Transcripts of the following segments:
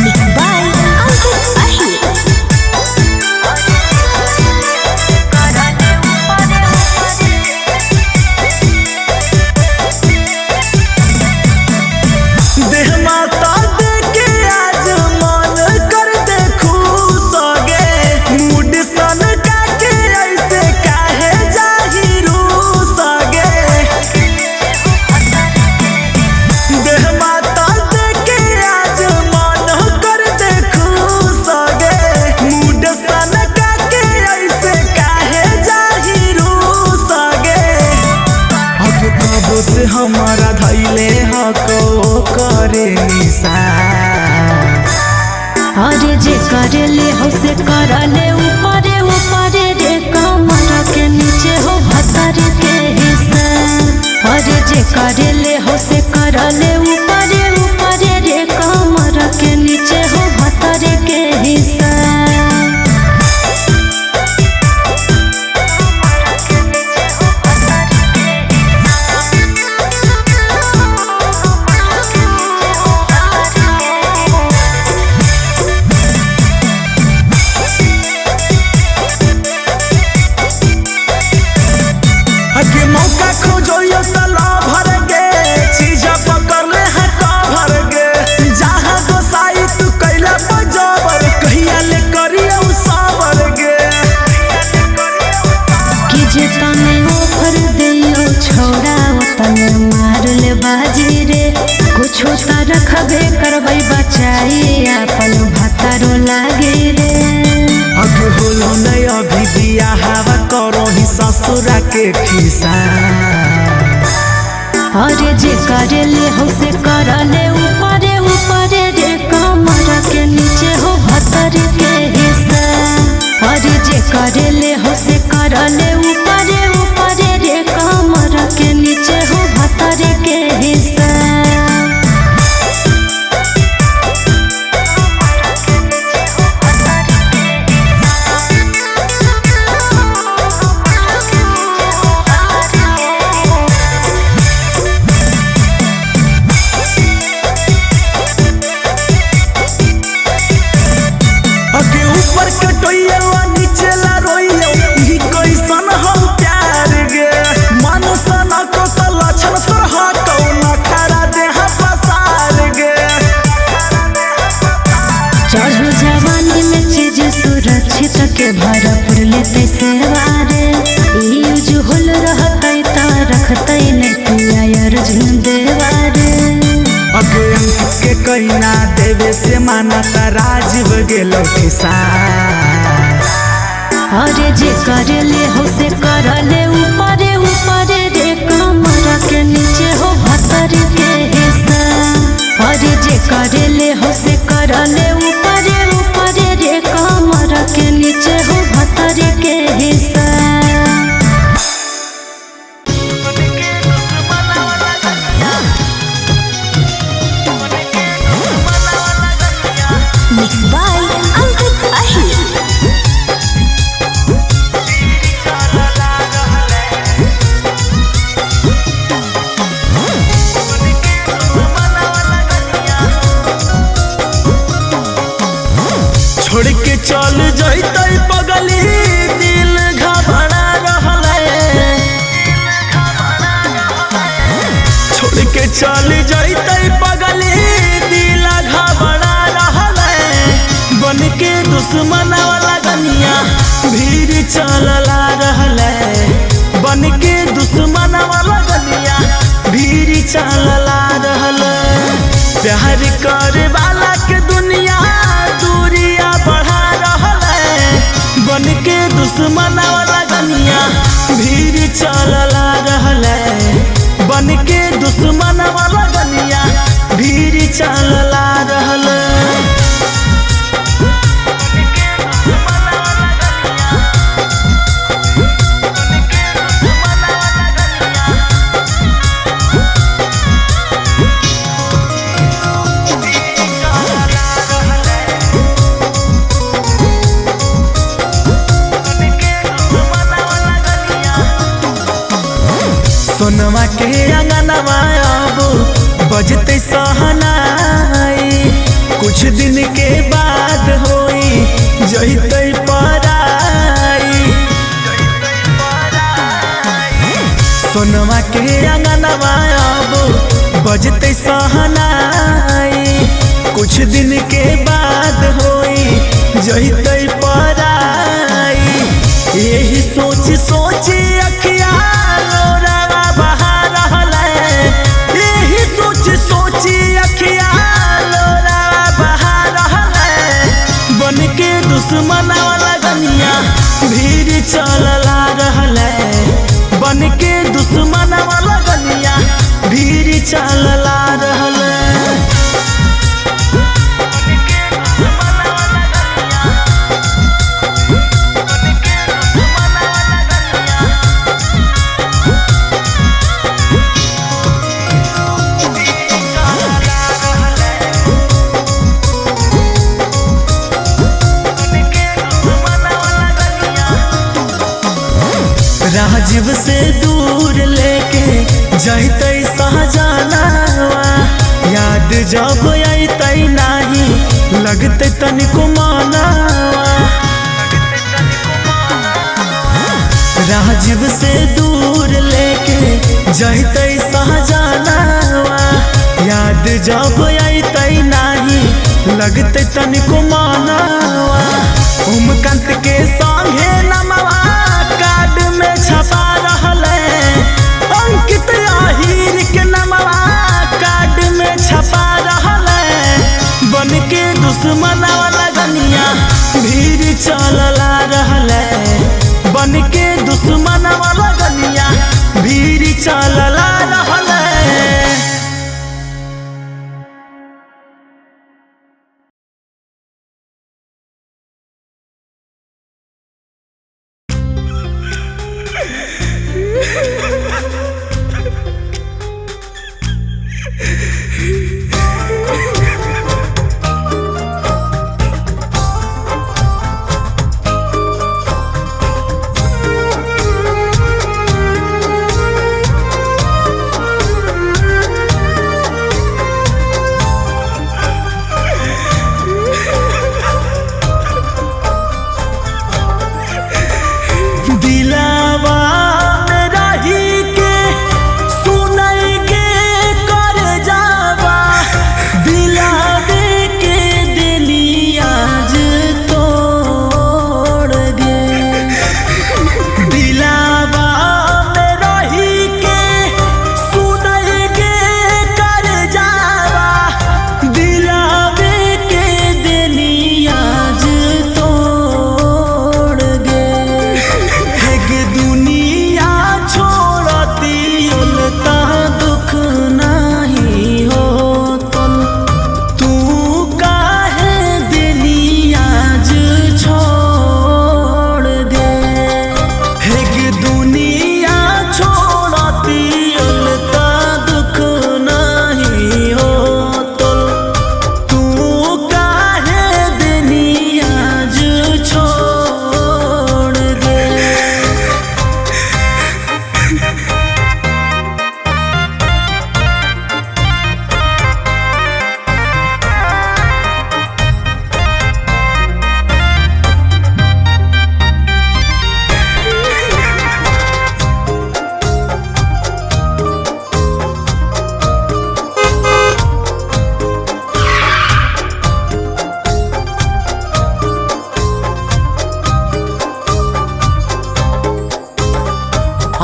Mixed by Ankit Ahir. देह माता दे के आज मन कर देखू सगे मूड सन का के ऐसे काहे जाहिरू सगे। देह माता दे के आज मन कर देखू सगे मूड सन का के ऐसे काहे जाहिरू सगे। अब कब से हमारा धैले हको करे निशान। अरे जे करले हो से करले ऊपरे ऊपरे रे कमर के नीचे हो भतर के हिस्सा। अरे जे करले हो से करले ऊपरे ऊपरे रे कमर के नीचे हो भतर के हिस्सा। अगे मौका खोजोयो तला भर गे चीजा पकड़ ले है भर गे जहाँ गोसाई तू कैला बजावर कहिया ले करियो सावर गे। कि जे तने ऑफर दियो छोड़ा तने मार ले बाजी रे कुछो त रखबे करबै बचाई अपन भतरो लागे रे। अगे होलो नहीं अभी बिया हवा करो ही ससुरा के खिसा। अरे जे करले हो से करले ऊपरे ऊपरे रे कमर के नीचे हो भतर के हिस्सा। अरे जे करले हो से करले ऊपरे ऊपरे रे कमर के नीचे हो भतर के हिस्सा। अगे ऊपर कटोइयो आ नीचे ला रोइयो ई कैसन हम प्यार गे मन सना को त लक्षण तोर हटौ न खरा देह पसार गे। चढ़ू जवानी में चीज सुरक्षित के भरपूर लेते सेवा रे यूज होल रहतै त रखतै नै पिया अर्जुन देवा रे। अगे अंकित के कहिना देवे से माना त राजीव गेलो खिसा। अरे जे करले हो से करले ऊपरे ऊपरे रे कमर के नीचे हो भतर के हिस्सा। अरे जे करले हो से करले ऊपरे ऊपरे रे कमर के नीचे हो भतर के हिस्सा। Mixed by Ankit Ahir. छोड़ के चल जइतै पगली दिल घबरा रहलै। छोड़ के चल जइतै पगली दिल घबरा रहलै। बन के दुश्मन वाला गनिया भीड़ चलला रहलै। बन के दुश्मन वाला गनिया भीड़ चलला रहलै। प्यार करे वाला के दुनिया दूरिया बढ़ा रहलै। बन के दुश्मन वाला गनिया भीड़ चलला रहलै। बन के दुश्मन वाला गनिया भीड़ चलला रहलै। सोनमा के अंगनवा अब बजते सहनाई, कुछ दिन के बाद होई जइतै पराई। सोनमा के अंगनवा अब बजते सहनाई, कुछ दिन के बाद होई जइतै पराई। यही सोच सोच अखिया लोरावा बहा रहलै, यही सोच सोच अखिया लोरावा बहा रहलै। बन के दुश्मनवा लगनिया भीड़ चलला रहलै, बन के दुश्मनवा लगनिया भीड़ चलला रहलै। राजीव से दूर लेके जइतै सहजनवा, याद जब अइतै नाही लगतै तनिको मनवा। राजीव से दूर लेके जइतै सहजनवा, याद जब अइतै नाही लगतै तनिको मनवा। उमकांत के संगे नमवा कार्ड में छपा रहलै, अंकित आहिर के नमवा कार्ड में छपा रहलै। बन के दुश्मनवा लगनिया भीड़ चलला रहलै, बन के दुश्मनवा लगनिया भीड़ चलला रहलै। दिलावा में रही के सुनई के कर जावा, दिलावे के दिली आज तोड़ गे। दिलावा में रही के सुनई के कर जावा, दिलावे के दिली आज तोड़ गे। दुनिया छोड़ती उलता दुख नहीं होतल, तू काहे दिली आज छोड़ दे। हेग दुनिया छोड़ती उलता दुख नहीं होतल, तू काहे दिली आज छोड़ दे।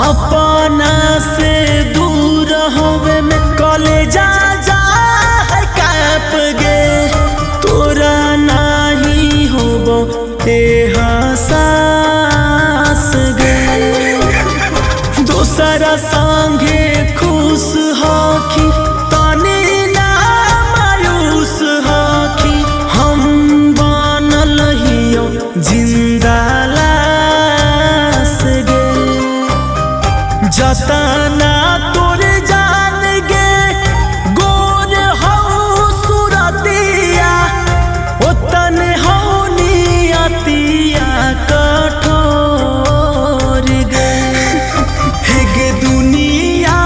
अपना से दूर होवे में कॉलेजा जा है काप गे, तोरा नाही होबो एहसास गे। दोसरा संगे खुश होखी तनी ना मायूस होखी, हम बनल हियो जिंदा लाश गे। जतना तोर जान गे गोर हौ सुरतिया, ओतन हौ नियतिया कठोर गे। हेग दुनिया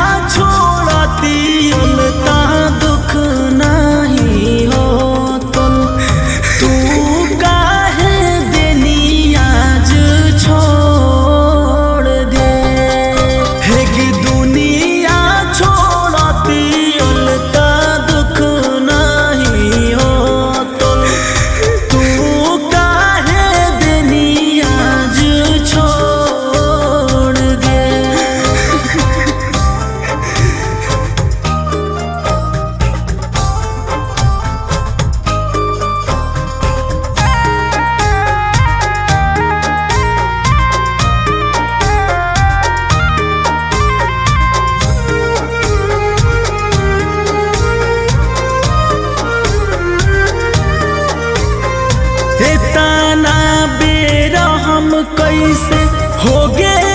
कैसे हो गे।